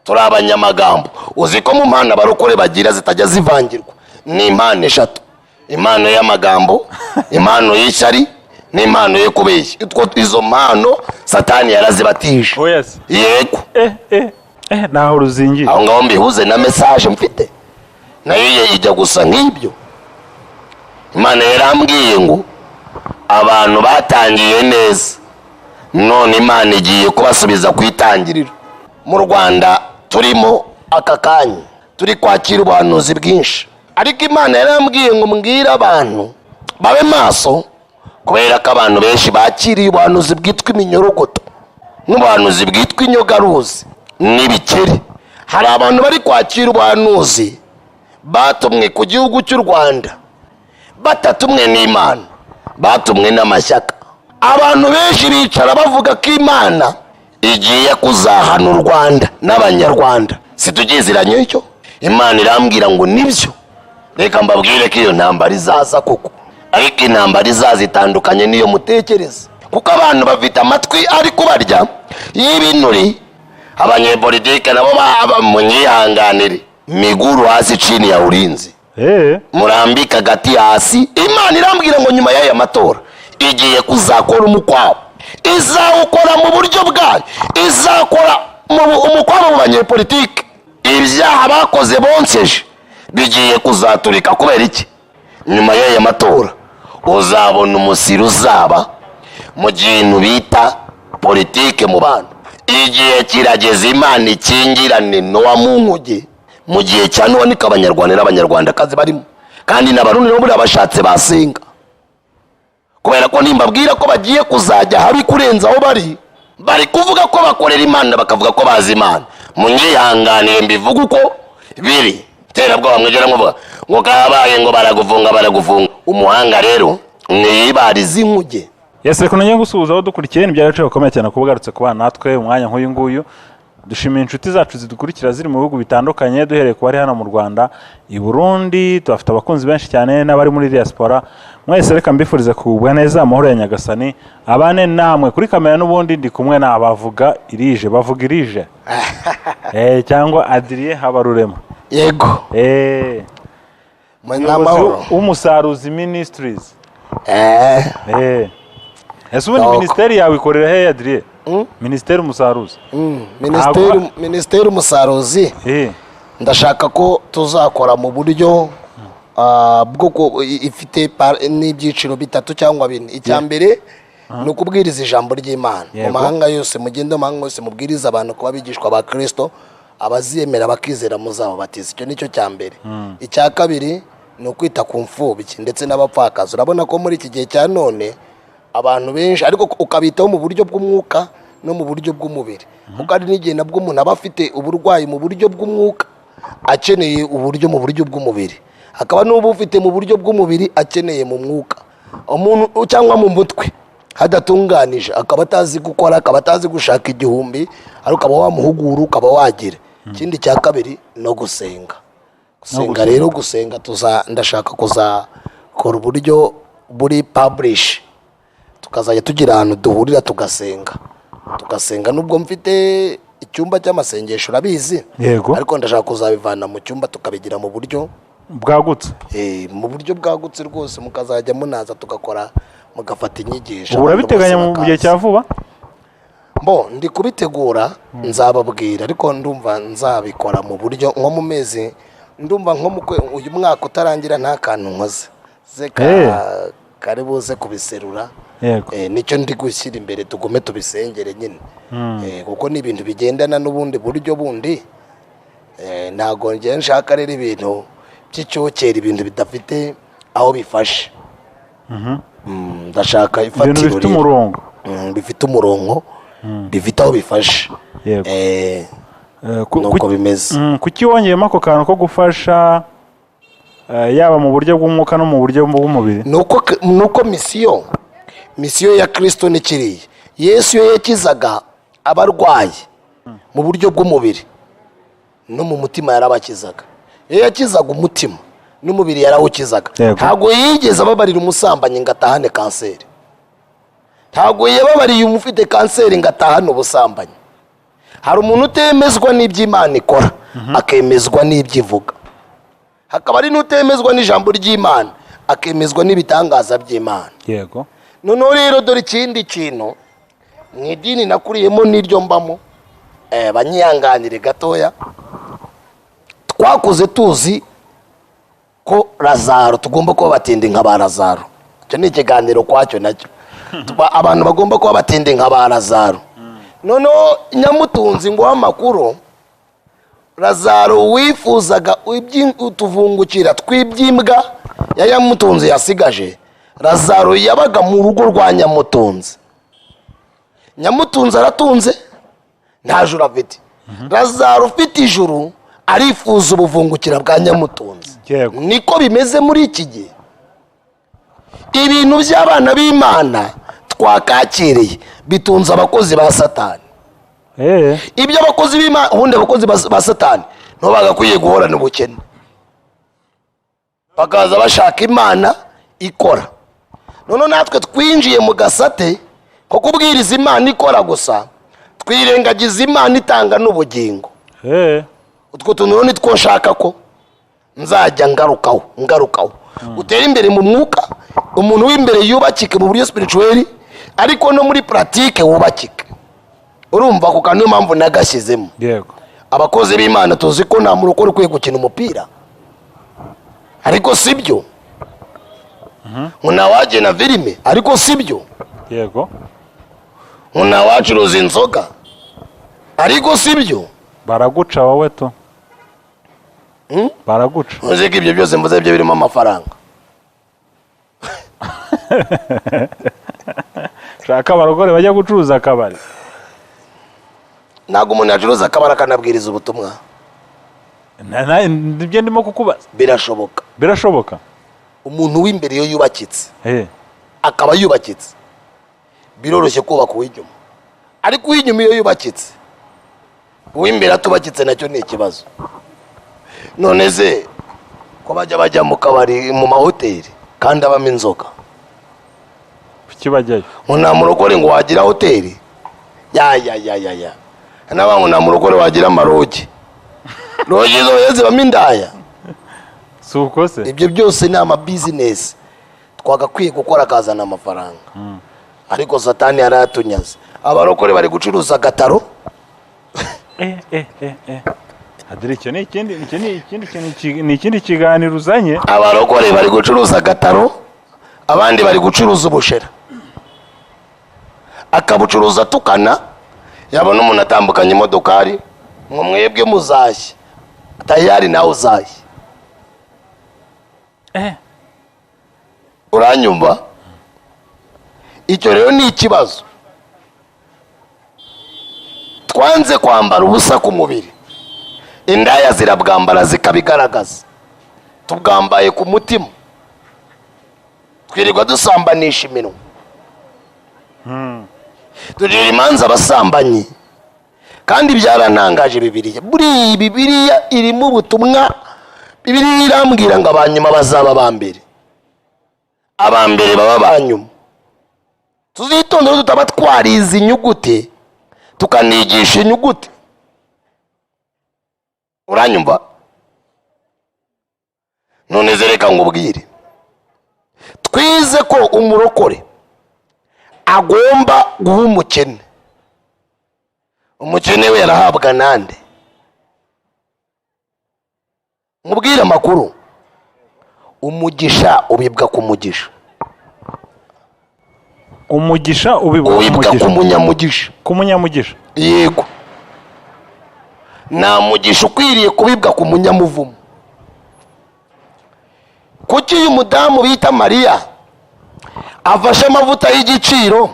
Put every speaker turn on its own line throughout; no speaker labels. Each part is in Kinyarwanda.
Turi abanyamagambo. Uzi ko mu mpano abarokore bagira zitajya zivangirwa ni impano eshatu: impano y'amagambo, impano y'ishyari n'impano yo kubeshya. Izo mpano Satani yarazibatije.
Oh yes.
Yego.
Eh eh eh, naho ruzingiye.
Aho ngaho mbihuze na message mfite, nayo ijya gusa nk'ibyo. Imana yarambwiye ngo abantu batangiye neza, none Imana igiye kubasubiza ku itangiriro. Mu Rwanda turimo aka kanya, turi kwakira ubuhanuzi bwinshi, ariko Imana yarambwiye ngo mbwire abantu babe maso, kubera ko abantu benshi bakiriye ubuhanuzi bwitwa iminyorogoto n'ubuhanuzi bwitwa inyogaruzi n'ibikeri. Hari abantu bari kwakira ubuhanuzi batumwe ku gihugu cy'u Rwanda, batatumwe n'Imana, batumwe n'amashyaka. Abantu benshi bicara bavuga ko Imana igiye kuzahana u Rwanda n'Abanyarwanda. Situgiziranye icyo Imana irambwira ngo nibyo, reka mbabwire ko iyo ntambara izaza koko, ariko intambara izaza itandukanye n'iyo mutekereza, kuko abantu bafite amatwi ari kubarya y'ibinuri. Abanyepolitike nabo baba munyihanganire, miguru hasi, chini ya ulinzi. Murambike agati hasi. Imana irambwira ngo nyuma y'aya matora igiye kuzakora umukwabo, izawukora mu buryo bwayo, izakora umukwabo mu banyepolitike. Ibyaha bakoze bonseje bigiye kuzaturika. Kubera iki? Nyuma y'aya matora uzabona umusiri uzaba mu kintu bita politike mu bantu. Igihe kirageze Imana ikingirane Nowa mu nkuge. Mu gihe cya Nowa niko Abanyarwanda n'Abanyarwandakazi barimo, kandi n'Abarundi nabo buriya bashatse basenga, kubera ko nimbabwira ko bagiye kuzajya habi kurenza aho bari. Bari kuvuga ko bakorera Imana, bakavuga ko bazi Imana. Munyihanganire mbivuge uko biri. Terabwoba mwigera muvuga ngo kabaye, ngo baragufunga, baragufunga. Umuhanga rero mwibariza inkuge.
Yes, reka nongere gusuhuza aho dukurikiye. Ni iby'agaciro gakomeye cyane kuba ugarutse kubana natwe umwanya nk'uyu nguyu. Dushimiye inshuti zacu zidukurikira ziri mu bihugu bitandukanye, duhereye ku bari hano mu Rwanda, i Burundi tuhafite abakunzi benshi cyane, n'abari muri diaspora. Mwese reka mbifurize kugubwa neza, amahoro ya Nyagasani abane namwe. Kuri kamera n'ubundi ndi kumwe na Bavuga Irije, Bavuga Irije, cyangwa Adrien Habarurema.
Yego. Mwe
Umuyobozi
n'amahoro.
w'Umusaruzi Ministries. Ese ubundi
Nuko.
minisiteri yawe ikorera hehe, Adrien? Minisiteri Umusaruzi.
Minisiteri Umusaruzi, ndashaka ko tuzakora mu buryo bwo ifite n'ibyiciro bitatu cyangwa bine. Icya mbere ni ukubwiriza ijambo ry'Imana mu mahanga yose. Mugende mu mahanga yose, mubwirize abantu kuba abigishwa ba Kirisito, abaziyemera bakizera muzababatiza. Icyo ni cyo cya mbere. Icya kabiri ni ukwita ku mfubyi ndetse n'abapfakazi. Urabona ko muri iki gihe cya none abantu benshi, ariko ukabitaho mu buryo bw'umwuka no mu buryo bw'umubiri, kuko hari n'igihe nabwo umuntu aba afite uburwayi mu buryo bw'umwuka, akeneye uburyo mu buryo bw'umubiri, hakaba n'uba ufite mu buryo bw'umubiri akeneye mu mwuka umuntu, cyangwa mu mutwe hadatunganije, akaba atazi gukora, akaba atazi gushaka igihumbi, ariko ukaba wamuhugura, ukaba wagira. Ikindi cya kabiri no gusenga. Gusenga rero, gusenga tuza, ndashaka kuzakora uburyo buri publish, tukazajya tugira ahantu duhurira tugasenga, tugasenga. Nubwo mfite icyumba cy'amasengesho, urabizi, ariko ndashaka kuzabivana mu cyumba tukabigira mu buryo
bwagutse.
Mu buryo bwagutse rwose, mukazajya munaza tugakora, mugafata inyigisho.
Ubu
Abantu
urabiteganya
bose
mu gihe
bakaza.
cya vuba?
Bo ndi kubitegura, nzababwira, ariko ndumva nzabikora mu buryo nko mu mezi, ndumva nko uyu mwaka utarangira nta kantu nkoze ze kari buze kubiserura. Nicyo ndi gushyira imbere, tugume tubisengere nyine. Kuko ni ibintu bigendana n'ubundi buryo bundi. Ntabwo ngiye nshaka rero ibintu by'icyokere, ibintu bidafite aho bifashe. Ndashaka
Ibintu
ifatiro
bifite
rero.
umurongo.
Bifite umurongo, bifite aho bifashe. Nuko bimeze.
Kuki wongeyemo ako kantu ko gufasha, yaba mu buryo bw'umwuka no mu buryo bw'umubiri?
Nuko mission ya Kirisito ni kiriya. Yesu iyo yakizaga abarwayi mu buryo bw'umubiri, no mu mutima yarabakizaga. Iyo yakizaga umutima, n'umubiri yarawukizaga. Ntabwo yigeze ababarira umusambanyi ngo atahane kanseri. Ntabwo yababariye umufite kanseri ngo atahane ubusambanyi. Hari umuntu utemezwa n'iby'Imana ikora, akemezwa n'ibyo ivuga. Hakaba hari n'utemezwa n'ijambo ry'Imana, akemezwa n'ibitangaza by'Imana. Noneho rero dore ikindi kintu mu idini nakuriyemo n'iryo mbamo, banyihanganire gatoya. Twakuze tuzi ko Lazaro, tugomba kuba batindi nka ba Lazaro. Icyo ni ikiganiro kwacyo nacyo. Abantu bagomba kuba batindi nka ba Lazaro. Noneho nyamutunzi ngo amakuru, Lazaro wifuzaga utuvungukira tw'iby'imbwa ya nyamutunzi yasigaje. Lazaro yabaga mu rugo rwa nyamutunzi. Nyamutunzi aratunze, nta juru afite. Lazaro ufite ijuru arifuza ubuvungukira bwa nyamutunzi. Niko bimeze muri iki gihe. Ibintu by'abana b'Imana twakakiriye bitunze abakozi ba Satani. Ibyo abakozi b'Imana, ubundi abakozi ba Satani nibo bagakwiye guhorana ubukene, bakaza bashaka Imana ikora. Noneho natwe twinjiye mu gasate ko kubwiriza Imana ikora gusa, twirengagiza Imana itanga n'ubugingo. Utwo tuntu rero nitwo nshaka ko nzajya ngarukaho, ngarukaho. Utere imbere mu mwuka, umuntu w'imbere yubakike mu buryo spirituel, ariko no muri pratique wubakike. Urumva ako kantu, niyo mpamvu nagashyizemo. Abakozi b'Imana tuzi ko nta murokore ukwiye gukina umupira, ariko si byo. Ngo ntawagena filime, ariko si byo. Ngo ntawacuruza inzoga, ariko si byo.
Baraguca wowe tu. Baraguca.
Uzi ko ibyo byose mvuze byo birimo amafaranga.
Shaka abarokore bajya gucuruza akabari.
Ntabwo umuntu yacuruza akabari akanabwiriza ubutumwa.
Nibyo ndimo kukubaza.
Birashoboka.
Birashoboka.
Umuntu w'imbere iyo yubakitse, akaba yubakitse, biroroshye kubaka uw'inyuma. Ariko uw'inyuma iyo yubakitse, uw'imbere atubakitse, nacyo ni ikibazo. None se ko bajya mu kabari, mu mahoteli, kandi abamo inzoga?
Kuki bajyayo?
Ngo nta murokore ngo wagira hoteli, ya ya ya ya ya. N'aba ngo nta murokore wagira amalodge. Lodge zose zibamo indaya.
Si uko se?
Ibyo byose ni amabizinesi twagakwiye gukora akazana amafaranga, ariko Satani yarayatunyaze. Abarokore bari gucuruza agataro.
Adire, icyo ni ikindi, icyo ni ikindi kintu, ni ikindi kiganiro uzanye.
Abarokore bari gucuruza agataro, abandi bari gucuruza ubushera. Akabucuruza atukana, yabona umuntu atambukanye imodokari ngo mwebwe muzashye tayari, nawe uzashye. Uranyumva? Icyo rero ni ikibazo. Twanze kwambara ubusa ku mubiri, indaya zirabwambara zikabigaragaza. Tubwambaye ku mutima, twirirwa dusambanisha iminwa, tugira imanza abasambanyi. Kandi byarantangaje, Bibiliya, buriya Bibiliya irimo ubutumwa. Bibiliya irambwira ngo abanyuma bazaba aba mbere, aba mbere baba abanyuma. Tuzitondere tutaba twarize inyuguti tukanigisha inyuguti. Uranyumva? None reka ngubwire, twize ko umurokore agomba guha umukene. Umukene we yarahabwa nande? Mubwire amakuru. Umugisha ubibwa ku mugisha.
Umugisha ubibwa ku
Ubibwa ku
mugisha.
munyamugisha.
Ku munyamugisha.
Yego, nta mugisha ukwiriye kubibwa ku munyamuvumo. Kuki uyu mudamu bita Mariya afashe amavuta y'igiciro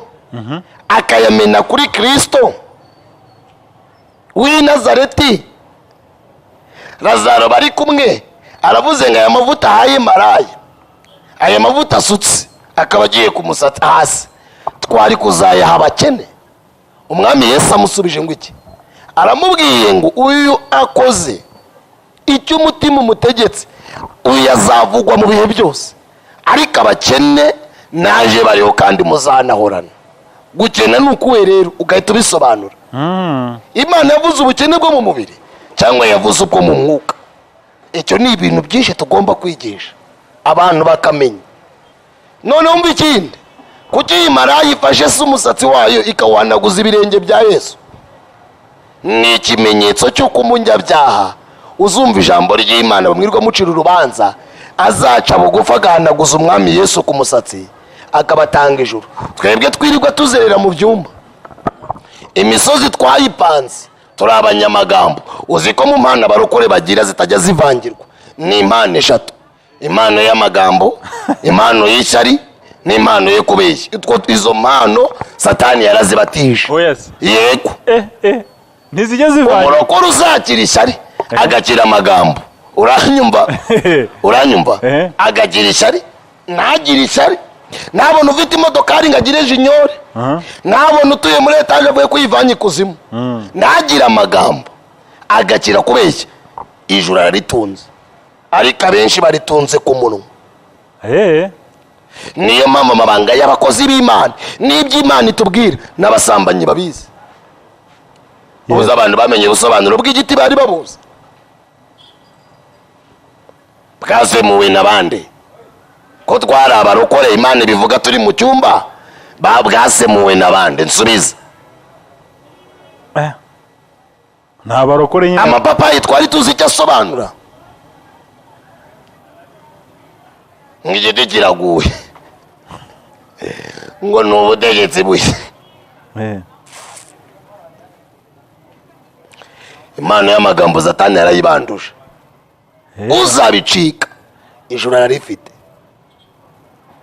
akayamena kuri Kirisito w'i Nazareti? Lazaro bari kumwe aravuze ngo aya mavuta ahaye maraya, aya mavuta asutse akaba agiye ku musatsi hasi, twari kuzayaha abakene. Umwami Yesu amusubije ngo iki? Aramubwiye ngo uyu akoze icyo umutima umutegetse, uyu azavugwa mu bihe byose, ariko abakene naje bariho kandi muzanahorana. Gukena ni ukuwe rero ugahita ubisobanura. Imana yavuze ubukene bwo mu mubiri cyangwa yavuze ubwo mu mwuka? Icyo ni ibintu byinshi tugomba kwigisha abantu bakamenya. Noneho umva ikindi: kuki iyi maraya ifashe se umusatsi wayo ikawuhanaguza ibirenge bya Yesu? Ni ikimenyetso cy'uko umunyabyaha uzumva ijambo ry'Imana bamwirwa mucira urubanza azaca bugufi agahanaguza Umwami Yesu ku musatsi, akabatanga ijuru. Twebwe twirirwa tuzerera mu byumba, imisozi twayipanze, turi abanyamagambo. Uzi ko mu mpano abarokore bagira zitajya zivangirwa ni impano eshatu: impano y'amagambo, impano y'ishyari n'impano yo kubeshya. Izo mpano Satani yarazibatije.
Oya se?
Yego.
Eh eh, ntizijya zivanye.
Umurokore uzakira ishyari, agakira amagambo, uranyumva? Uranyumva?
Eh.
Agagira ishyari, ntagire ishyari, ntabona ufite imodokari ngo agire jinyore, ntabona utuye muri etaje avuye kuyivanye ikuzimu, ntagire amagambo, agakira kubeshya, ijuru araritunze. Ariko abenshi baritunze ku munwa. Niyo mpamvu amabanga y'abakozi b'Imana n'iby'Imana itubwira n'abasambanyi babizi. Ubuze abantu bamenye ubusobanuro bw'igiti bari babuzi bwasemuwe n'abandi ko twari abarokore. Imana ibivuga turi mu cyumba, bwasemuwe n'abandi? Nsubiza.
Eh. Ni abarokore nyine.
Amapapayi twari tuzi icyo asobanura? Nk'igiti kiraguye ngo ni ubutegetsi bushya. Impano y'amagambo Satani yarayibanduje. Uzabicika ijuru ararifite,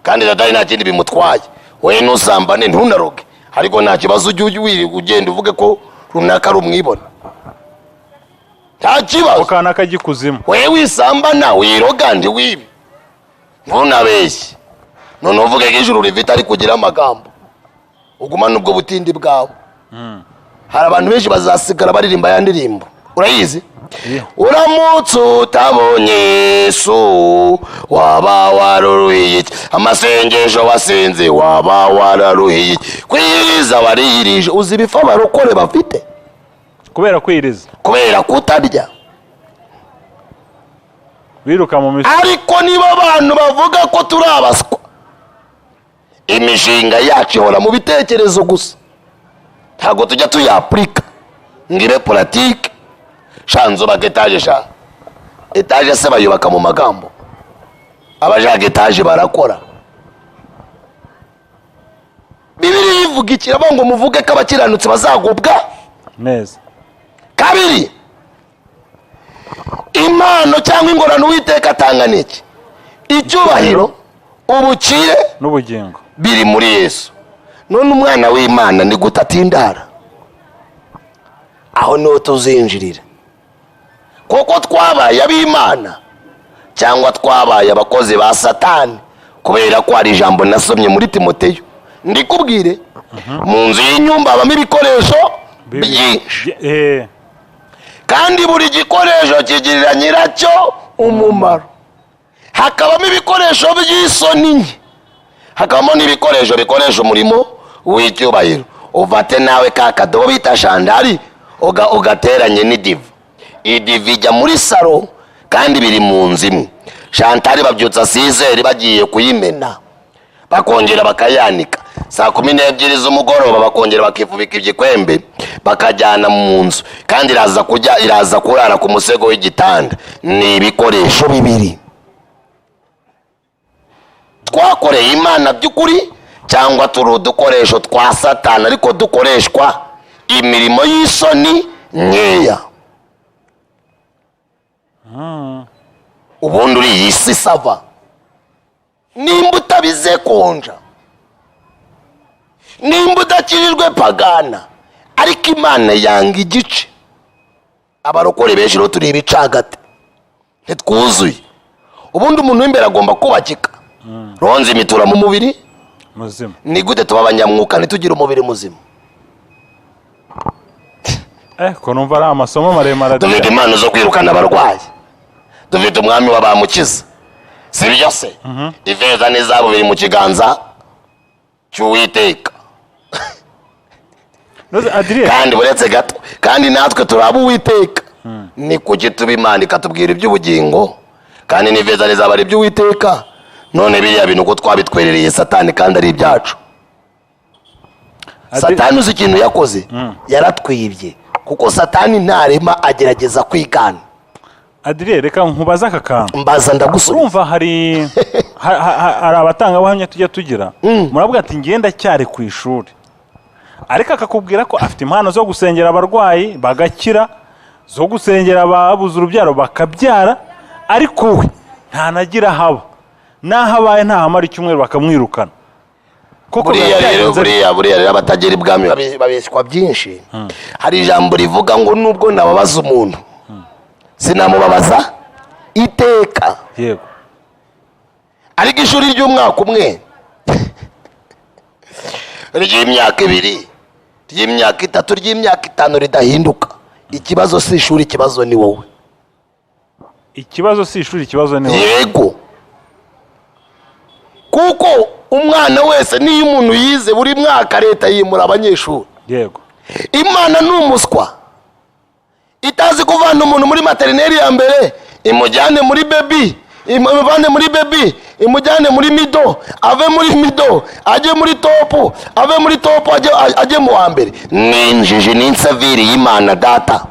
kandi Satani nta kindi bimutwaye. Wowe ntusambane, ntunaroge, ariko nta kibazo ujye wirirwa ugenda uvuge ko runaka ari umwibone, nta kibazo.
Akana kajya ikuzimu.
Wowe wisambana, wiroga, ntiwibe, ntunabeshye, none uvuge ko ijuru rifite ari kugira amagambo, ugumane ubwo butindi bwawe. Hari abantu benshi bazasigara baririmba ya ndirimbo, urayizi?
Yeah.
Uramutse utabonye Yesu waba wararuhiye iki? Amasengesho wasenze waba wararuhiye iki? Kwiriza wariyirije. Uzi ibifa abarokore bafite?
Kubera kwiriza.
Kubera kutarya.
Biruka mu misozi.
Ariko niba abantu bavuga ko turi abaswa, imishinga yacu ihora mu bitekerezo gusa, ntabwo tujya tuyapurika ngo ibe politike. Sha, nzubaka etaje. Sha, etaje se bayubaka mu magambo? Abashaka etaje barakora. Bibiliya ivuga iki? Iravuga ngo muvuge ko abakiranutsi bazagubwa
neza.
Kabiri, impano cyangwa ingorane Uwiteka atanga ni iki? Icyubahiro, ubukire
n'ubugingo
biri muri Yesu. None umwana w'Imana ni gute atindara? Aho niho tuzinjirira, kuko twabaye ab'Imana cyangwa twabaye abakozi ba Satani, kubera ko hari ijambo nasomye muri Timoteyo. Ndikubwire, mu nzu y'inyumba habamo ibikoresho byinshi, kandi buri gikoresho kigirira nyiracyo umumaro. Hakabamo ibikoresho by'isoni nke, hakabamo n'ibikoresho bikoresha umurimo w'icyubahiro. Ufate nawe ka kadobo bita shandari, ugateranye n'idiva. Idiva ijya muri saro kandi biri mu nzu imwe. Shantari babyutsa sizeri bagiye kuyimena, bakongera bakayanika. Saa 12 z'umugoroba bakongera bakifubika igikwembe, bakajyana mu nzu, kandi iraza kujya, iraza kurara ku musego w'igitanda. Ni ibikoresho bibiri. Twakoreye Imana by'ukuri cyangwa turi udukoresho twa Satani ariko dukoreshwa imirimo y'isoni nkeya? Ubundi uri iyi si sava, nimba utabize konja, nimba udakirijwe pagana. Ariko Imana yanga igice. Abarokore benshi rero turi ibicagate, ntitwuzuye. Ubundi umuntu w'imbere agomba kubakika. Roho nzima itura mu mubiri
muzima.
Ni gute tuba abanyamwuka ntitugire umubiri muzima?
Ko numva ari amasomo maremare.
Dufite impano zo kwirukana abarwayi, dufite umwami wa bamukiza, si byo se? Ifeza n'izahabu biri mu kiganza cy'Uwiteka.
Noze, Adrien,
Kandi buretse gato, kandi natwe turaba Uwiteka. Ni kuki tuba Imana ikatubwira iby'ubugingo, kandi n'ifeza rizaba ari iby'Uwiteka? None biriya bintu ko twabitwerereye Satani kandi ari ibyacu? Satani, uzi ikintu yakoze? Yaratwibye, kuko Satani ntarema, agerageza kwigana.
Adrien, reka nkubaze aka kantu.
Mbaza, ndagusubiza.
Urumva hari abatangabuhamya tujya tugira, muravuga ati ngenda cyari ku ishuri, ariko akakubwira ko afite impano zo gusengera abarwayi bagakira, zo gusengera ababuze urubyaro bakabyara, ariko we ntanagira ahaba, n'aho abaye ntahamara icyumweru bakamwirukana. Koko
Buriya
biba
rero
byagenze.
Buriya rero abatagera ibwami babeshywa byinshi. Hari ijambo rivuga ngo nubwo nababaza umuntu, sinamubabaza iteka. Ariko ishuri ry'umwaka umwe, ry'imyaka 2, ry'imyaka 3, ry'imyaka 5 ridahinduka, ikibazo si ishuri, ikibazo ni wowe.
Ikibazo si ishuri, ikibazo ni wowe.
Yego, kuko umwana wese, niyo umuntu yize buri mwaka, leta yimura abanyeshuri. Imana ni umuswa itazi kuvana umuntu muri maternelle ya mbere imujyane muri baby, imuvane muri baby imujyane muri middle, ave muri middle ajye muri top, ave muri top ajye mu wa mbere. Ni injiji, ni insaviri y'Imana Data.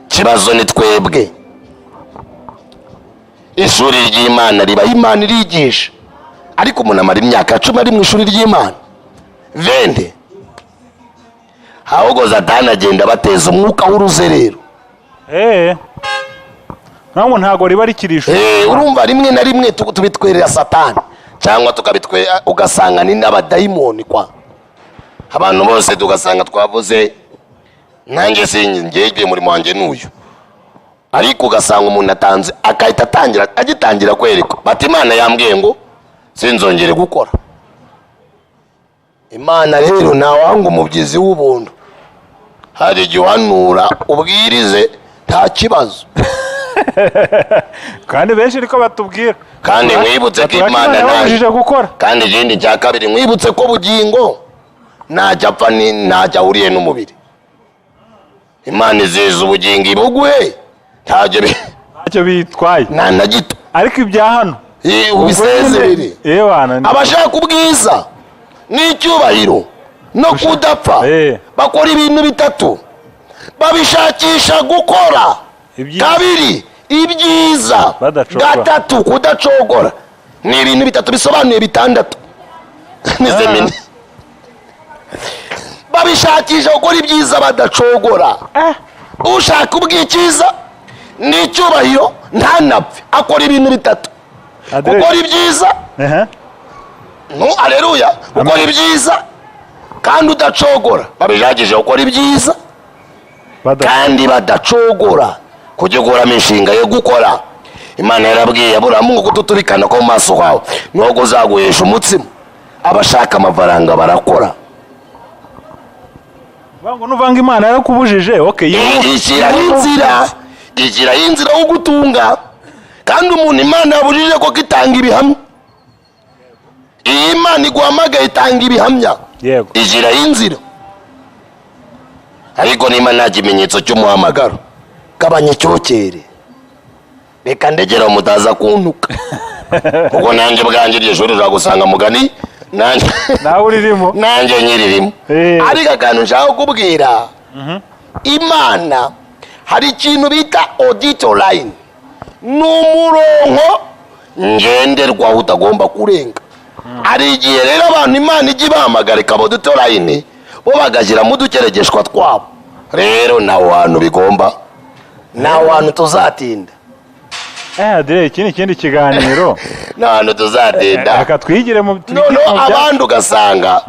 Ikibazo ni twebwe. Ishuri ry'Imana riba, Imana irigisha, ariko umuntu amara imyaka 10 ari mu ishuri ry'Imana vende, ahubwo Satani agenda bateza umwuka w'uruzerero.
Ntabwo riba rikiri ishuri.
Urumva rimwe na rimwe tubitwerera Satani cyangwa tukabitwerera, ugasanga ni n'abadayimoni kwa abantu bose, tugasanga twavuze nanjye singiye, umurimo wanjye n'uyu, ariko ugasanga umuntu atanze agahita atangira, agitangira kwerekwa bati Imana yambwiye ngo sinzongere gukora. Imana rero ntawanga umubyizi w'ubuntu. Hari igihe uhanura, ubwirize, nta kibazo.
Kandi benshi niko batubwira.
Kandi mwibutse ko
Batubwira ko
Imana
yababujije gukora.
Kandi ikindi cya kabiri, mwibutse ko bugingo ntacyo apfa, ntacyo ahuriye n'umubiri. Imana iziza ubugingo ibuguhe, ntacyo
Ntacyo bitwaye.
Nta na gito.
Ariko ibya hano
Ubisezerere.
Ewana
Abashaka ubwiza n'icyubahiro no kudapfa bakora ibintu bitatu, babishakisha gukora
Ibyiza.
kabiri, ibyiza.
Badacogora.
Gatatu, kudacogora. Ni ibintu bitatu bisobanuye bitandatu nizemini. Babishakisha gukora ibyiza badacogora. Ushaka ubwikiza n'icyubahiro ntanapfe akora ibintu bitatu: gukora ibyiza, no aleluya, gukora ibyiza kandi udacogora. Babishakisha gukora ibyiza kandi badacogora, kujya ukuramo inshinga yo gukora. Imana yarabwiye Aburahamu ngo kututubikana ko mu maso hawe nuko uzaguhesha umutsima. Abashaka amafaranga barakora.
Ngo nuvanga Imana yarakubujije, okay.
Ishyiraho inzira, ishyiraho inzira yo gutunga. Kandi umuntu Imana yabujije ko itanga ibihamya, iyo Imana iguhamagaye itanga ibihamya. Ishyiraho inzira. Ariko niba nta kimenyetso cy'umuhamagaro, gabanya icyokere, reka ndegera mutaza kuntuka, kuko nanjye ubwanjye iryo shuri ushobora gusanga mugani nanjye
Nawe uririmo.
Nanjye nyiririmo. Ariko akantu nshaka kukubwira, Imana hari ikintu bita audit line, ni umurongo ngenderwaho utagomba kurenga. Hari igihe rero abantu Imana ijya ibahamagara ikaba audit line, bo bagashyiramo udukeregeshwa twabo. Rero ntawe hantu bigomba, nta hantu tuzatinda.
Adrien, iki ni ikindi kiganiro.
Nta hantu tuzatinda.
Reka twigire mu twigire
Noneho
mu
abandi ugasanga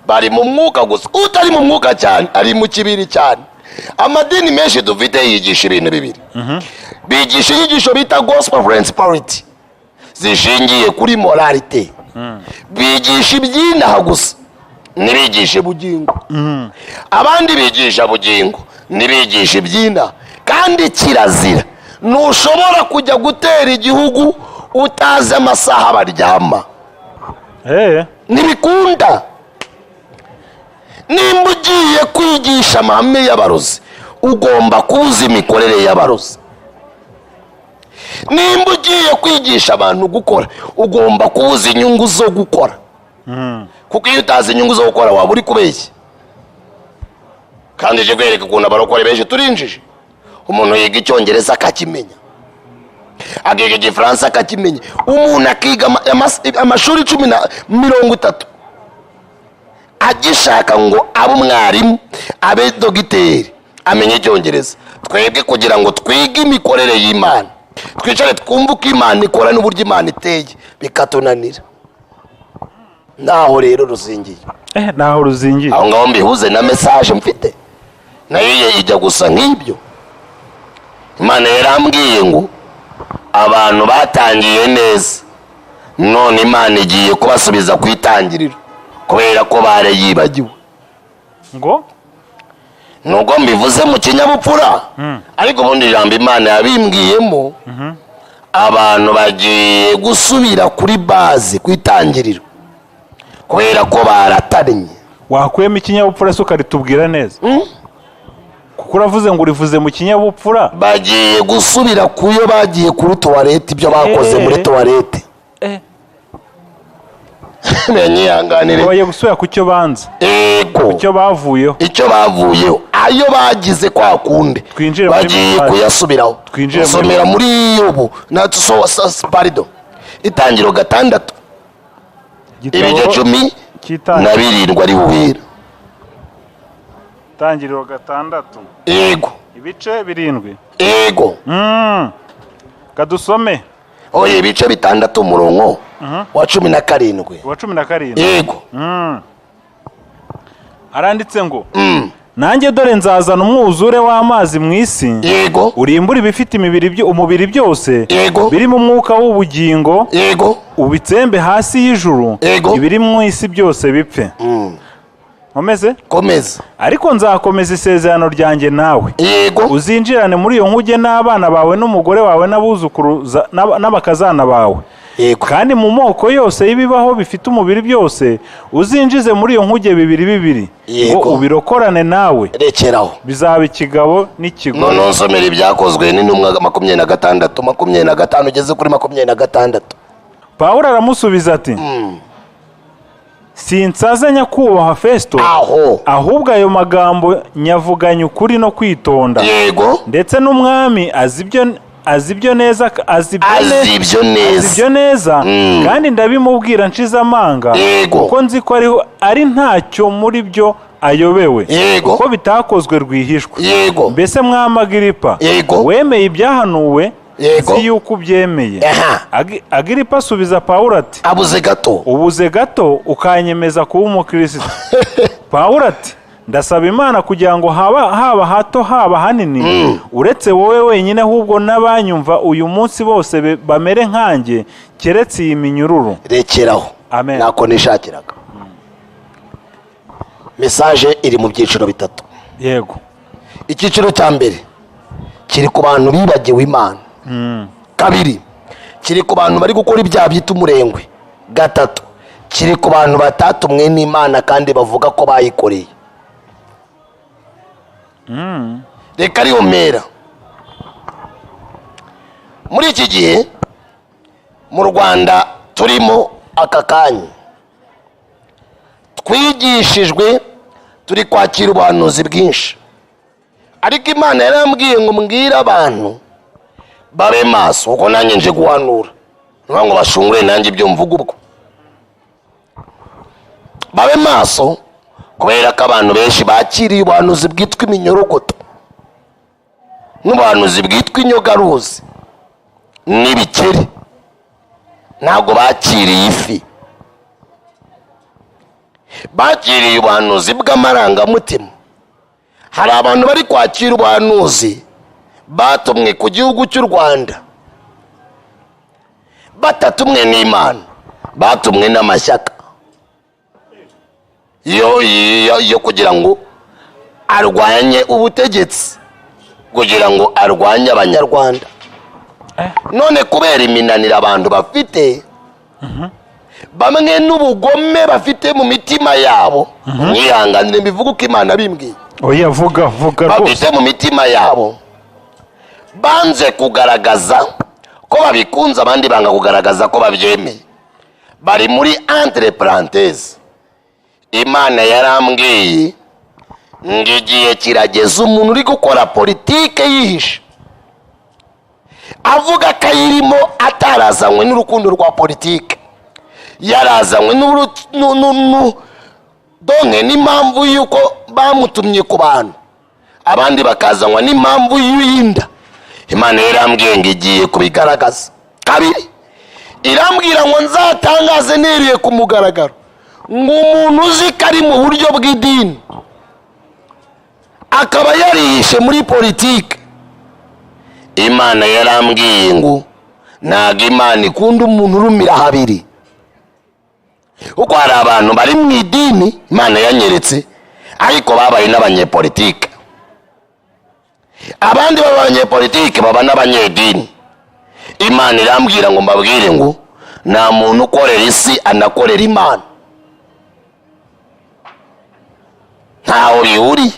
bari mu mwuka gusa, utari mu mwuka cyane ari mu kibiri cyane. Amadini menshi dufite yigisha ibintu bibiri. Bigisha inyigisho bita gospel principality zishingiye kuri morality, bigisha iby'inaha gusa, ntibigishe bugingo. Abandi bigisha bugingo, ntibigisha iby'inaha. Kandi kirazira, ntushobora kujya gutera igihugu utazi amasaha baryama. Ntibikunda. Nimba ugiye kwigisha amahame y'abarozi, ugomba kubuza imikorere y'abarozi. Nimba ugiye kwigisha abantu gukora, ugomba kubuza inyungu zo gukora, kuko iyo utazi inyungu zo gukora waba uri kubeshya. Kandi ije kwereka ukuntu abarokore benshi turinjije. Umuntu yiga Icyongereza akakimenya, akiga Igifaransa akakimenya, umuntu akiga amashuri 10 na 30 agishaka ngo abe umwarimu, abe dogiteri, amenye Icyongereza. Twebwe kugira ngo twige imikorere y'Imana, twicare twumve uko Imana ikora n'uburyo Imana iteye, bikatunanira. Naho rero ruzingiye.
Naho ruzingiye.
Aho ngaho mbihuze na message mfite, nayo ijya gusa nk'ibyo. Imana yarambwiye ngo abantu batangiye neza, none Imana igiye kubasubiza ku itangiriro kubera ko barayibagiwe.
Ngo?
Nubwo mbivuze mu kinyabupfura, ariko ubundi ijambo Imana yabimbwiyemo, abantu bagiye gusubira kuri base, ku itangiriro, kubera ko baratannye.
Wakuyemo ikinyabupfura se ukaritubwira neza, kuko uravuze ngo urivuze mu kinyabupfura.
Bagiye gusubira ku yo bagiye kuri toilette, ibyo bakoze muri toilette. Nyihanganire.
Bagiye gusubira ku cyo banze?
Ego.
Icyo bavuyeho.
Icyo bavuyeho, ayo bagize kwa kundi.
Twinjire muri
Bagiye
message.
kuyasubiraho.
Twinjire muri
Nsomera muri Yobu na so pardon, Itangiro 6,
Igitabo
ibice cumi
cy'Itangiriro.
na birindwi ari buhera.
Itangiriro 6.
Yego.
Ibice 7.
Yego.
Kadusome.
Oya, ibice 6, umurongo wa 17.
Wa 17.
Yego.
Haranditse ngo: "Nanjye dore nzazana umwuzure w'amazi mu isi, urimbure ibifite umubiri byose birimo umwuka w'ubugingo, ubitsembe hasi y'ijuru, ibiri mu isi byose bipfe." Nkomeze?
Komeza.
"Ariko nzakomeza isezerano ryanjye nawe, uzinjirane muri iyo nkuge n'abana bawe n'umugore wawe n'abuzukuruza n'abakazana bawe. Kandi mu moko yose y'ibibaho bifite umubiri byose uzinjize muri iyo nkuge bibiri bibiri, ngo ubirokorane nawe."
Rekeraho.
"Bizaba ikigabo n'ikigore."
Noneho nsomera Ibyakozwe n'Intumwa 26, 25 ugeze kuri 26.
Pawulo aramusubiza ati: "Sinsaze, nyakubahwa Fesito,
Aho.
ahubwo ayo magambo nyavuganye ukuri no kwitonda. Ndetse n'umwami azi ibyo neza, azi ibyo
Azi ibyo neza.
azi ibyo neza, kandi ndabimubwira nshize amanga, kuko nzi ko ari ntacyo muri byo ayobewe, kuko bitakozwe rwihishwa. Mbese mwami Agiripa, wemeye ibyahanuwe? Nzi yuko ubyemeye." Agiripa asubiza Pawulo ati:
Abuze gato.
"Ubuze gato ukanyemeza kuba umukristo." Pawulo ati: "Ndasaba Imana kugira ngo haba hato haba hanini, uretse wowe wenyine, ahubwo n'abanyumva uyu munsi bose bamere nkanjye, keretse iyi minyururu."
Rekeraho.
Amen.
Nako nishakiraga. Message iri mu byiciro bitatu. Icyiciro cya mbere kiri ku bantu bibagiwe Imana. Kabiri, kiri ku bantu bari gukora ibyaha byita umurengwe. Gatatu, kiri ku bantu batatumwe n'Imana kandi bavuga ko bayikoreye. Reka ariyo mpera. Muri iki gihe mu Rwanda turimo aka kanya, twigishijwe, turi kwakira ubuhanuzi bwinshi, ariko Imana yarambwiye ngo mbwire abantu babe maso, kuko nanjye nje guhanura. Ni ngo bashungure nanjye ibyo mvuga, ubwo babe maso, kubera ko abantu benshi bakiriye ubuhanuzi bwitwa iminyorogoto n'ubuhanuzi bwitwa inyogaruzi n'ibikeri. Ntabwo bakiriye ifi, bakiriye ubuhanuzi bw'amarangamutima. Hari abantu bari kwakira ubuhanuzi batumwe ku gihugu cy'u Rwanda, batatumwe n'Imana, batumwe n'amashyaka yo kugira ngo arwanye ubutegetsi, kugira ngo arwanye Abanyarwanda. None kubera iminaniro abantu bafite. Bamwe n'ubugome bafite mu mitima yabo, mwihanganire mbivuge uko Imana bimbwiye.
Oya, vuga, vuga rwose.
Bafite mu mitima yabo, banze kugaragaza ko babikunze, abandi banga kugaragaza ko babyemeye, bari muri entre parenthèses. Imana yarambwiye ngo igihe kirageze, umuntu uri gukora politike yihishe avuga ko ayirimo atarazanywe n'urukundo rwa politike, yarazanywe donke n'impamvu y'uko bamutumye ku bantu, abandi bakazanywa n'impamvu y'inda. Imana yarambwiye ngo igiye kubigaragaza. Kabiri, irambwira ngo nzatangaze neriye ku mugaragaro ngo umuntu uzi ko ari mu buryo bw'idini akaba yarihishe muri politike, Imana yarambwiye ngo ntabwo Imana ikunda umuntu urumira habiri, kuko hari abantu bari mu idini Imana yanyeretse ariko babaye n'abanyepolitike, abandi baba abanyepolitike baba n'abanyedini. Imana irambwira ngo mbabwire ngo nta muntu ukorera isi anakorera Imana, ntaho bihuriye.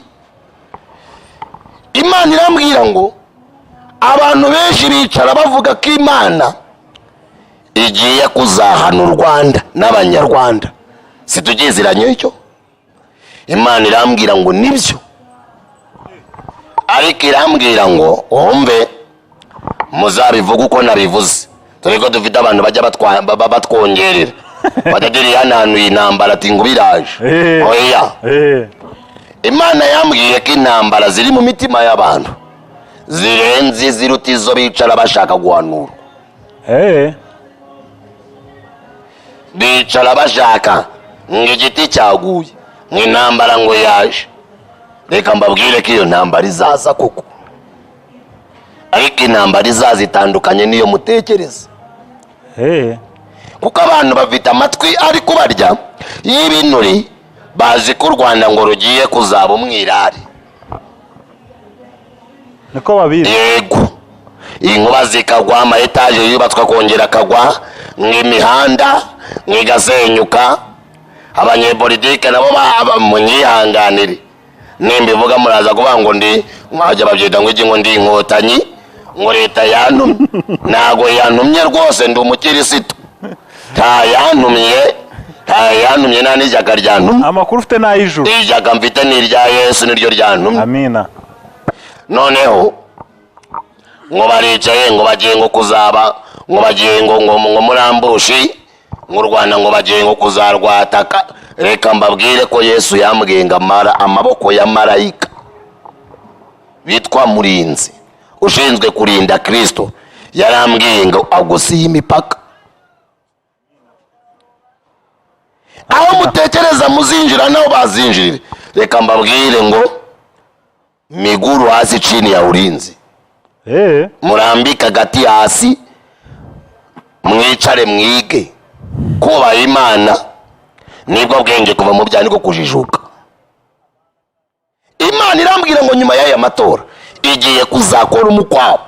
Imana irambwira ngo abantu benshi bicara bavuga ko Imana igiye kuzahana u Rwanda n'Abanyarwanda, situgiziranye icyo. Imana irambwira ngo nibyo, ariko irambwira ngo wumve, muzabivuga uko nabivuze, dore ko dufite abantu bajya batwongerera batagiriye yananuye intambara ati ngo biraje. Oya. Imana yambwiye ko intambara ziri mu mitima y'abantu zirenze iziruta izo bicara bashaka guhanura. Bicara bashaka ngo igiti cyaguye, ngo intambara ngo yaje. Reka mbabwire ko iyo ntambara izaza koko, ariko intambara izaza itandukanye n'iyo mutekereza, kuko abantu bafite amatwi ari kubarya y'ibinuri, bazi ko u Rwanda ngo rugiye kuzaba umwirare.
Niko babizi.
Yego, inkuba zikagwa, ama etaje yubatswe akongera akagwa, nk'imihanda nk'igasenyuka. Abanyepolitike nabo baba munyihanganire, nimbivuga muraza kuvuga ngo ndi mwajya babyita ngo iki, ngo ndi Inkotanyi, ngo leta yantumye. Ntago yantumye rwose, ndi umukirisitu, nta yantumye, nta yantumye, nta n'ishyaka ryantumye.
Amakuru ufite ni ay'ijuru.
Ishyaka mfite ni irya Yesu, niryo ryantumye.
Amina.
Noneho ngo baricaye ngo bagiye ngo kuzaba ngo bagiye ngo muri ambushi, ngo u Rwanda ngo bagiye ngo kuzarwataka. Reka mbabwire ko Yesu yambwiye ngo amara amaboko ya marayika witwa Murinzi ushinzwe kurinda Kirisito, yarambwiye ngo agusiye imipaka aho mutekereza muzinjira naho bazinjirire. Reka mbabwire ngo miguru hasi chini ya ulinzi. Murambike agati hasi, mwicare mwige kubaha Imana, nibwo bwenge kuva mu byaha niko kujijuka. Imana irambwira ngo nyuma y'aya matora igiye kuzakora umukwabo,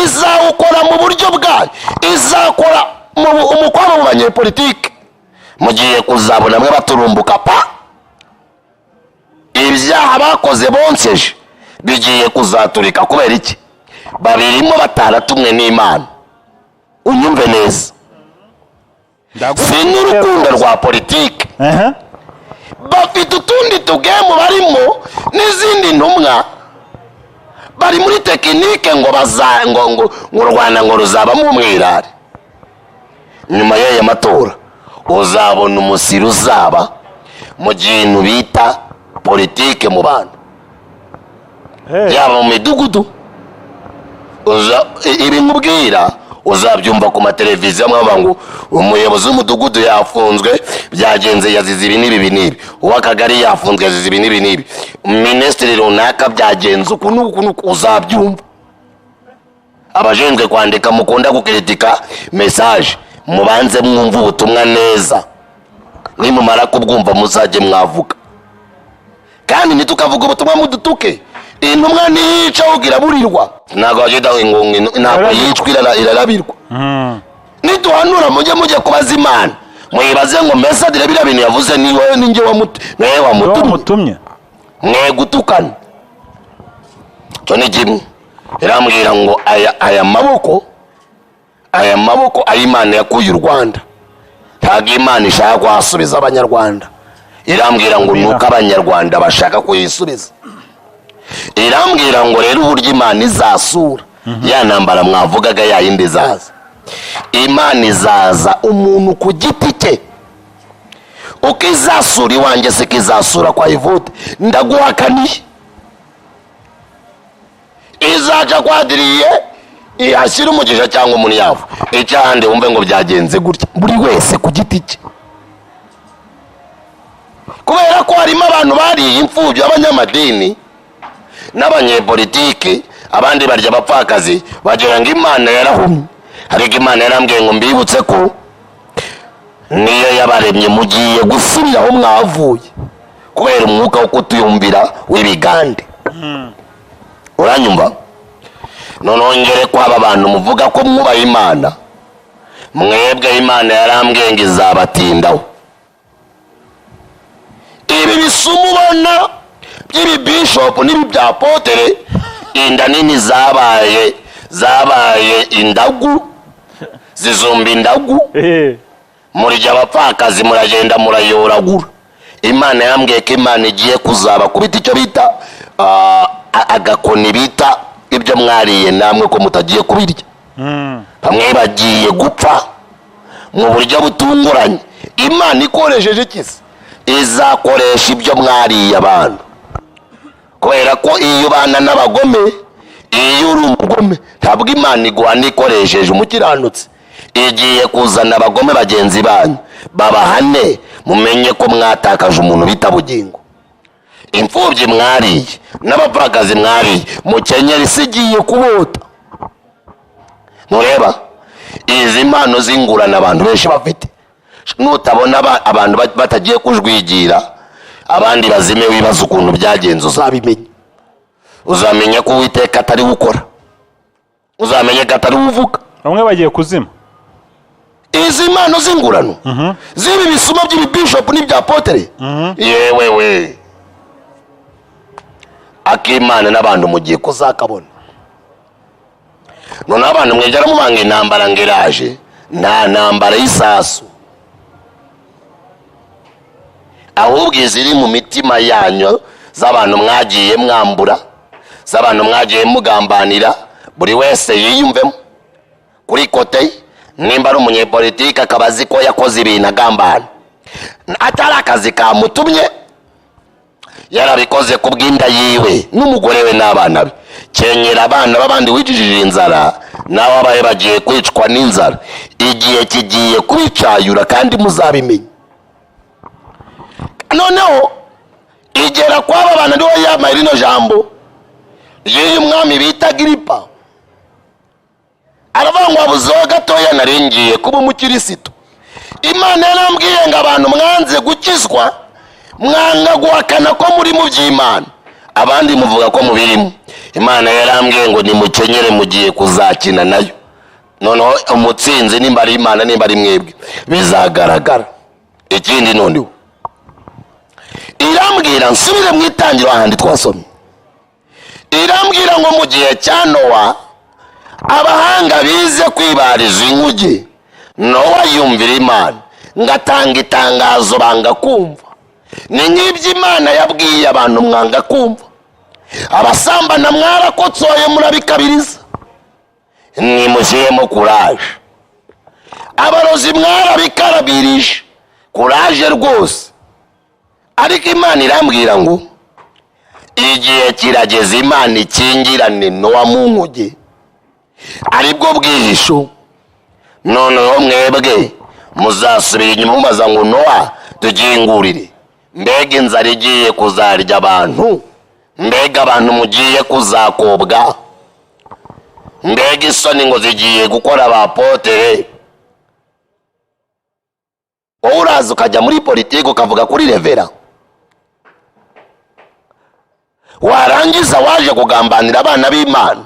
izawukora mu buryo bwayo, izakora umukwabo mu banyepolitike. Mugiye kuzabona mwe baturumbuka pa ibyaha bakoze bonseje bigiye kuzaturika. Kubera iki? Babirimo bataratumwe n'Imana. Unyumve neza, si n'urukundo rwa politike, bafite utundi tugemu barimo n'izindi ntumwa, bari muri tekinike ngo baza ngo ngo u Rwanda ngo ruzabamo umwirare. Nyuma y'aya matora uzabona umusiri uzaba mu kintu bita politike mu bantu, yaba mu midugudu. Ibi nkubwira uzabyumva ku mateleviziyo, mwavuga ngo umuyobozi w'umudugudu yafunzwe, byagenze yazize ibi n'ibi n'ibi, uw'akagari yafunzwe yazize ibi n'ibi n'ibi, minisitiri runaka byagenze uku n'uku n'uku, uzabyumva. Abashinzwe kwandika mukunda gukritika message, mubanze mwumve ubutumwa neza, nimumara kubwumva muzajye mwavuga. Kandi ntitukavuga ubutumwa mudutuke. Intumwa ntiyica ahubwo iraburirwa, ntabwo bagenda ngo ntabwo yicwa, irarabirwa. Niduhanura mujye kubaza Imana, mwibaze ngo: "Mbese adire biriya bintu yavuze ni wowe, ni njye niwe wamutumye?"
Wamutumye.
Mwe gutukana. Icyo ni kimwe. Irambwira ngo aya maboko ayo Imana yakuye u Rwanda, ntabwo Imana ishaka kuhasubiza Abanyarwanda. Irambwira ngo nuko Abanyarwanda bashaka kuyisubiza. Irambwira ngo rero uburyo Imana izasura ya ntambara mwavugaga, ya yindi izaza, Imana izaza umuntu ku giti cye. Uko izasura iwanjye siko izasura kwa Ivute, ndaguhakaniye. Izaca kwadiriye ihashyira umugisha cyangwa umunyafu icyahandi, wumve ngo byagenze gutya, buri wese ku giti cye, kubera ko harimo abantu bariye imfubyi b'abanyamadini n'abanyepolitiki, abandi barya abapfakazi, bagira ngo Imana yarahumye. Ariko Imana yarambwiye ngo mbibutse ko niyo yabaremye, mugiye gusubira aho mwavuye kubera umwuka wo kutuyumvira w'ibigande. Uranyumva? Noneho ngere ko aba bantu muvuga ko mwubaha Imana, mwebwe Imana yarambwiye ngo izabatindaho. Ibi bisuma ubona by'ibibishopu n'ibi bya potere, inda nini zabaye indagu, zizumba indagu. Murya abapfakazi, muragenda murayoragura. Imana yambwiye ko Imana igiye kuzaba kubita icyo bita agakoni, bita ibyo mwariye namwe ko mutagiye kubirya. Bamwe bagiye gupfa mu buryo butunguranye. Imana ikoresheje iki se? Izakoresha ibyo mwariye abantu, kubera ko iyo ubana n'abagome, iyo uri umugome, ntabwo Imana iguhana ikoresheje umukiranutsi. Igiye kuzana abagome bagenzi banyu babahane, mumenye ko mwatakaje umuntu bita Bugingo. Imfubyi mwariye n'abapfakazi mwariye, mukenyera, isi igiye kubota. Ntureba izi mpano z'ingurane abantu benshi bafite? Nutabona abantu batagiye kujwigira, abandi bazime, wibaza ukuntu byagenze, uzabimenya. Uzamenya ko Uwiteka atari we ukora, uzamenye ko atari we uvuga.
Bamwe bagiye kuzima.
Izi mpano z'ingurano z'ibi bisuma by'ibibishopu n'ibya potere, yewe we, akimana n'abantu mugiye kuzakabona. Noneho abantu mwegera mubanga intambara ngo iraje, nta ntambara y'isasu, ahubwo iziri mu mitima yanyu z'abantu mwagiye mwambura, z'abantu mwagiye mugambanira, buri wese yiyumvemo kuri côté ye. Nimba ari umunyepolitike, akaba azi ko yakoze ibintu agambana, atari akazi kamutumye, yarabikoze ku bw'inda yiwe n'umugore we n'abana be, kenyera abana b'abandi wicishije inzara, nawe abaye bagiye kwicwa n'inzara. Igihe kigiye kubicayura kandi muzabimenya. Noneho igera kw'aba bana, niwe yambaye rino jambo ry'uyu mwami bita Agiripa, aravuga ngo: "Wabuzeho gatoya, nari ngiye kuba umukirisitu. Imana yarambwiye ngo abantu mwanze gukizwa, mwanga guhakana ko muri mu by'Imana, abandi muvuga ko mubirimo, Imana yarambwiye ngo nimukenyere, mugiye kuzakina nayo. Noneho umutsinzi, nimba ari Imana, nimba ari mwebwe, bizagaragara." Ikindi noneho irambwira, nsubire mu itangiro ahandi twasomye, irambwira ngo mu gihe cya Nowa abahanga bize kwibariza inkuge, Nowa yumvira Imana, ngatanga itangazo banga kumva. Ni nk'ibyo Imana yabwiye abantu, mwanga kumva. Abasambana mwarakotsoye, murabikabiriza, nimushyiremo courage. Abarozi mwarabikarabirije, courage rwose. Ariko Imana irambwira ngo igihe kirageze Imana ikingirane Nowa mu nkuge, aribwo bwihisho. Noneho mwebwe muzasubira inyuma mubaza ngo: "Nowa tugingurire." Mbega inzara igiye kuzarya abantu, mbega abantu mugiye kuzakobwa, mbega isoni ngo zigiye gukora ba potere. Wowe uraza ukajya muri politiki, ukavuga kuri revera, warangiza waje kugambanira abana b'Imana.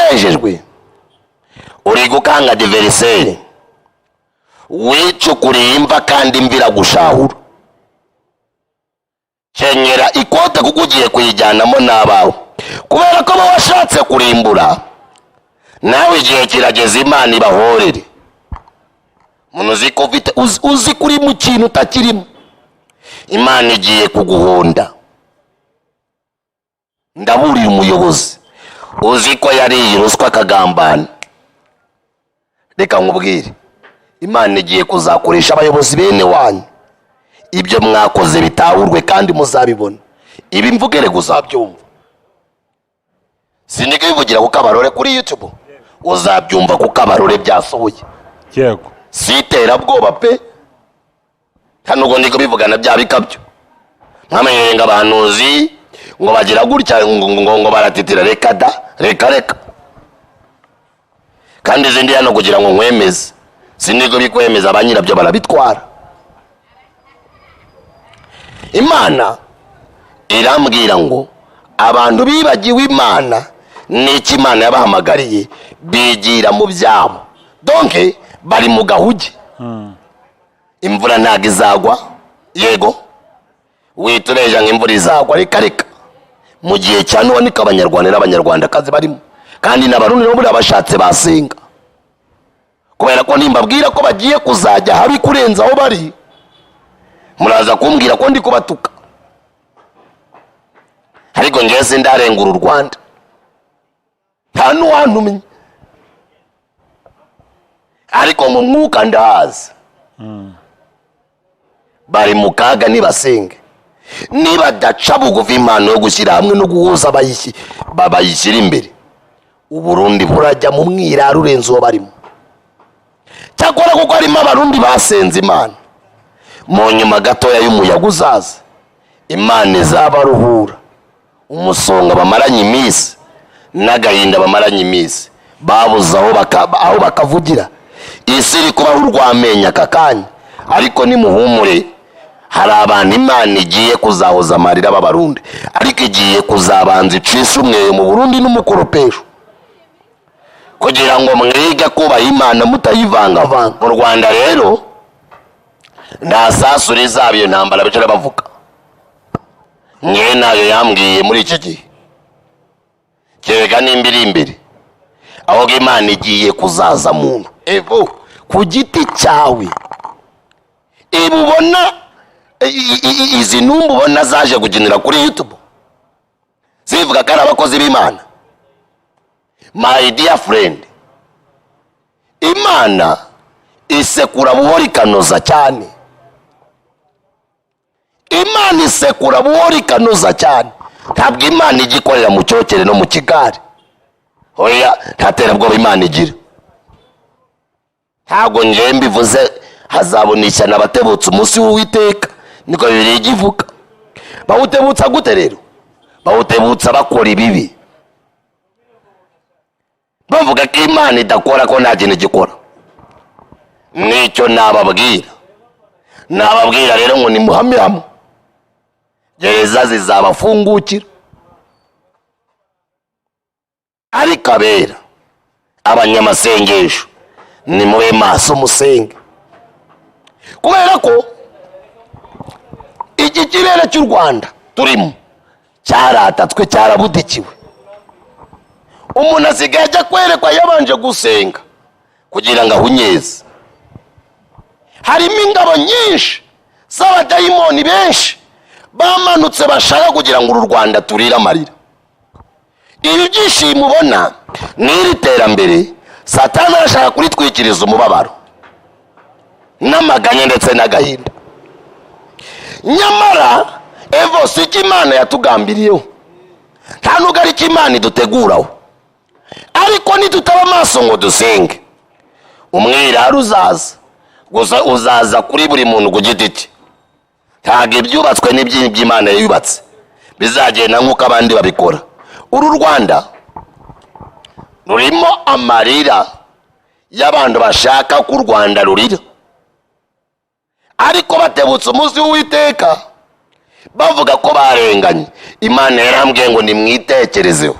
Wejejwe uri gukanga adversaire, wicukuriye imva kandi imva iragushahura. Kenyera ikote kuko ugiye kuyijyanamo n'abawe, kubera ko washatse kurimbura nawe. Igihe kirageze Imana ibahorere. Umuntu uzi ko ufite uzi ko uri mu kintu utakirimo, Imana igiye kuguhonda. Ndaburira umuyobozi uzi ko yariye ruswa akagambana. Reka nkubwire, Imana igiye kuzakoresha abayobozi bene wanyu, ibyo mwakoze bitahurwe kandi muzabibona. Ibi mvugere uzabyumva, sindi kubivugira ku kabarore kuri YouTube, uzabyumva ku kabarore byasohoye. Si iterabwoba pe, hano ubwo ndi kubivugana bya bikabyo nkamenyere ngo abahanuzi ngo bagira gutya, ngo baratitira. Reka da, reka reka. Kandi izindi hano kugira ngo nkwemeze, sindi kubikwemeza, ba nyirabyo barabitwara. Imana irambwira ngo abantu bibagiwe Imana n'icyo Imana yabahamagariye, bigira mu byabo, donc bari mu gahuge. Imvura ntabwo izagwa. Yego, witureja ngo imvura izagwa, reka reka. Mu gihe cya none niko Abanyarwanda n'Abanyarwandakazi barimo, kandi n'Abarundi nabo buriya bashatse basenga, kubera ko nimbabwira ko bagiye kuzajya habi kurenza aho bari, muraza kumbwira ko ndi kubatuka. Ariko njyewe sindarengura u Rwanda, nta n'uwantumye, ariko mu mwuka ndahazi bari mu kaga. Nibasenge, nibadaca bugufi, impano yo gushyira hamwe no guhuza bayishyira imbere, Uburundi burajya mu mwiraro urenze uwo barimo. Cyakora kuko harimo Abarundi basenze Imana, mu nyuma gatoya y'umuyaga uzaza, Imana izabaruhura umusonga bamaranye iminsi n'agahinda bamaranye iminsi, babuze aho bakavugira. Isi iri kubaho urw'amenyo aka kanya, ariko nimuhumure, hari abantu Imana igiye kuzahoza amarira b'Abarundi, ariko igiye kuzabanza icisha umweyo mu Burundi n'umukoropesho, kugira ngo mwige kubaha Imana mutayivangavanga. Mu Rwanda rero nta sasu rizaba. Iyo ntambara bicara bavuga, ngewe nayo yambwiye muri iki gihe, kereka nimba iri imbere. Ahubwo Imana igiye kuzaza muntu evo ku giti cyawe. Ibi ubona, izi ntumba ubona zaje gukinira kuri YouTube zivuga ko ari abakozi b'Imana, my dear friend, Imana isekura buhoro ikanoza cyane. Imana isekura buhoro ikanoza cyane. Ntabwo Imana ijya ikorera mu cyokere no mu kigare. Oya, nta terabwoba Imana igira. Ntabwo ngewe mbivuze, hazabona ishyano abatebutse umunsi w'Uwiteka, niko Bibiliya ijya ivuga. Bawutebutsa gute rero? Bawutebutsa bakora ibibi, bavuga ko Imana idakora, ko nta kintu gikora. Nicyo nababwira. Nababwira rero ngo nimuhame hamwe, gereza zizabafungukira. Ariko abera, abanyamasengesho, nimube maso musenge, kubera ko iki kirere cy'u Rwanda turimo cyaratatswe, cyarabudikiwe. Umuntu asigaye ajya kwerekwa yabanje gusenga kugira ngo ahunyeze. Harimo ingabo nyinshi z'abadayimoni benshi bamanutse, bashaka kugira ngo uru Rwanda turire amarira. Ibi byishimo ubona n'iri terambere, Satani arashaka kuritwikiriza umubabaro n'amaganya ndetse n'agahinda. Nyamara evo si icyo Imana yatugambiriyeho, nta nubwo ari icyo Imana iduteguraho. Ariko nitutaba amaso ngo dusenge, umwirare uzaza gusa, uzaza kuri buri muntu ku giti cye. Ntabwo ibyubatswe n'iby'Imana yubatse bizagenda nk'uko abandi babikora. Uru Rwanda rurimo amarira y'abantu bashaka ko u Rwanda rurira, ariko batebutse umunsi w'Uwiteka, bavuga ko barenganye. Imana yarambwiye ngo nimwitekerezeho.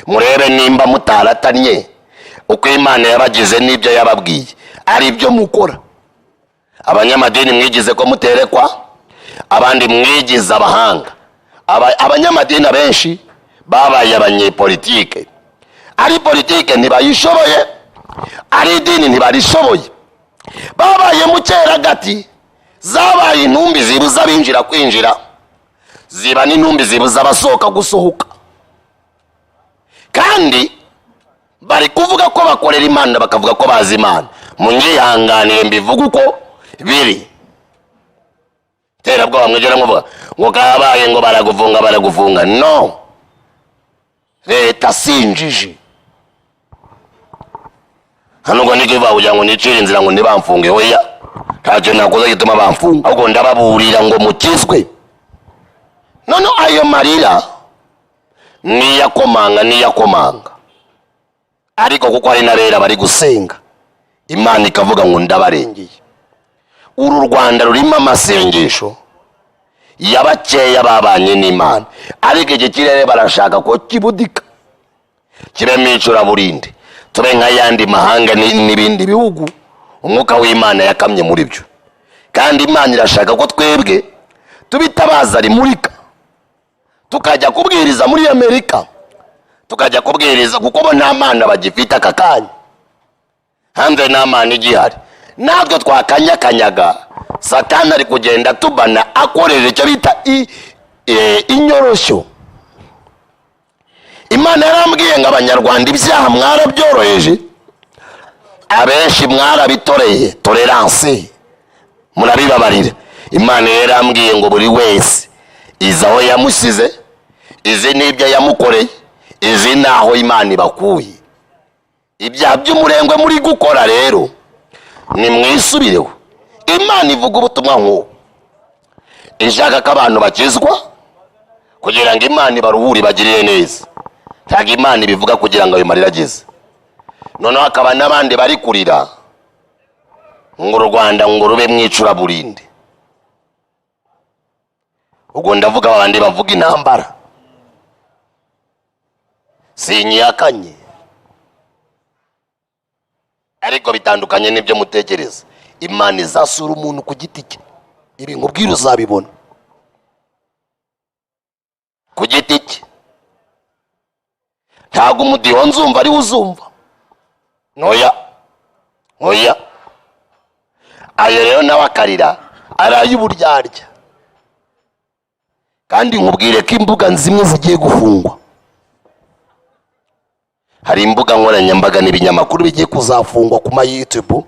Murebe nimba mutaratanye uko Imana yabagize n'ibyo yababwiye ari byo mukora. Abanyamadini mwigize ko muterekwa, abandi mwigize abahanga. Abanyamadini abenshi babaye abanyepolitike. Ari politike ntibayishoboye, ari idini ntibarishoboye. Babaye mu cyeragati, zabaye intumbi zibuza abinjira kwinjira, ziba n'intumbi zibuza abasohoka gusohoka. Kandi bari kuvuga ko bakorera Imana, bakavuga ko bazi Imana. Munyihanganire mbivuga uko biri. Terabwoba mwigera muvuga ngo kabaye, ngo baragufunga, baragufunga. No leta sinjiji hano ngo niko kugira ngo nicire inzira ngo ntibamfunge. Oya, ntacyo nakoze gituma bamfunga, ahubwo ndababurira ngo mukizwe. None ayo marira niyakomanga, niyakomanga, ariko kuko hari n'abera bari gusenga, Imana ikavuga ngo ndabarengeye. Uru Rwanda rurimo amasengesho ya bakeya babanye n'Imana, ariko iki kirere barashaka ko kibudika kibemo icuraburindi, tube nk'ayandi mahanga n'ibindi bihugu umwuka w'Imana yakamye muri byo. Kandi Imana irashaka ko twebwe tubitabaza rimurika, tukajya kubwiriza muri Amerika, tukajya kubwiriza, kuko bo nta Mana bagifite aka kanya. Hanze nta Mana igihari. Natwe twakanyakanyaga, Satani ari kugenda tubana akoresheje icyo bita inyoroshyo. Imana yarambwiye ngo Abanyarwanda ibyaha mwarabyoroheje, abenshi mwarabitoreye tolerance, murabibabarira. Imana yarambwiye ngo buri wese izi aho yamusize, izi n'ibyo yamukoreye, izi n'aho Imana ibakuye. Ibyaha by'umurengwe muri gukora rero, nimwisubireho. Imana ivuga ubutumwa nk'ubu ishaka ko abantu bakizwa kugira ngo Imana ibaruhure, ibagirire neza. Ntabwo Imana ibivuga kugira ngo ayo marira ageze. Noneho hakaba n'abandi bari kurira ngo u Rwanda ngo rube mu icuraburindi. Ubwo ndavuga abandi bavuga intambara, sinyihakanye, ariko bitandukanye n'ibyo mutekereza. Imana izasura umuntu ku giti cye. Ibi nkubwira uzabibona ku giti cye. Ntabwo umudiho nzumva ariwe uzumva. Ntoya ntoya ayo rero nawe akarira ari ay'uburyarya. Kandi nkubwire ko imbuga zimwe zigiye gufungwa. Hari imbuga nkoranyambaga n'ibinyamakuru bigiye kuzafungwa ku ma YouTube,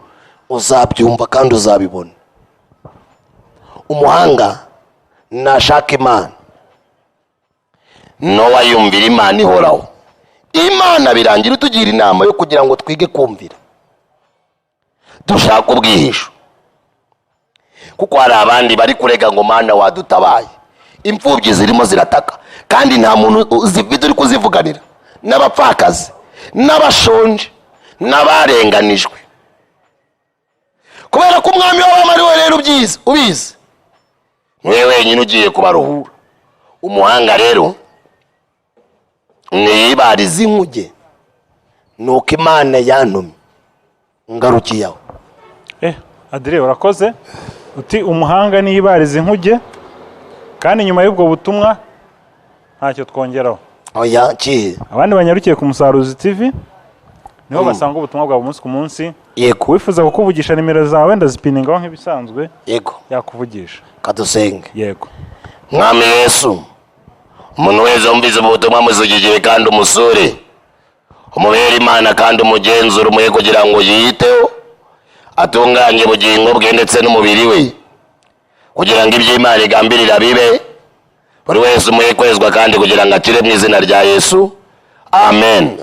uzabyumva kandi uzabibona. Umuhanga nashaka Imana, Nowa yumvira Imana ihoraho. Imana birangira utugira inama yo kugira ngo twige kumvira, dushake ubwihisho, kuko hari abandi bari kurega ngo Mana wadutabaye, imfubyi zirimo zirataka kandi nta muntu zifite uri kuzivuganira, n'abapfakazi n'abashonje n'abarenganijwe. Kubera ko umwami w'abami ari we rero ubyizi, ubizi, niwe wenyine ugiye kubaruhura. Umuhanga rero niyibariza inkuge, nuko Imana yantumye ngarukiye aho.
Adire, urakoze. Uti umuhanga niyibariza inkuge, kandi nyuma y'ubwo butumwa ntacyo twongeraho.
Oya, kihe?
Abandi banyarukiye ku Musaruzi TV, niho basanga ubutumwa bwa munsi ku munsi.
Yego.
Uwifuza kukuvugisha, nimero zawe ndazipiningaho nk'ibisanzwe.
Yego.
Yakuvugisha.
Kadusenge.
Yego.
Mwami Yesu, umuntu wese wumvise ubu butumwa mushyigikire kandi umusure, umubere Imana kandi umugenzure, umuhe kugira ngo yiyiteho, atunganye ubugingo bwe ndetse n'umubiri we, kugira ngo ibyo Imana igambirira bibe. Buri wese umuhe kwezwa kandi kugira ngo akire, mu izina rya Yesu, amen.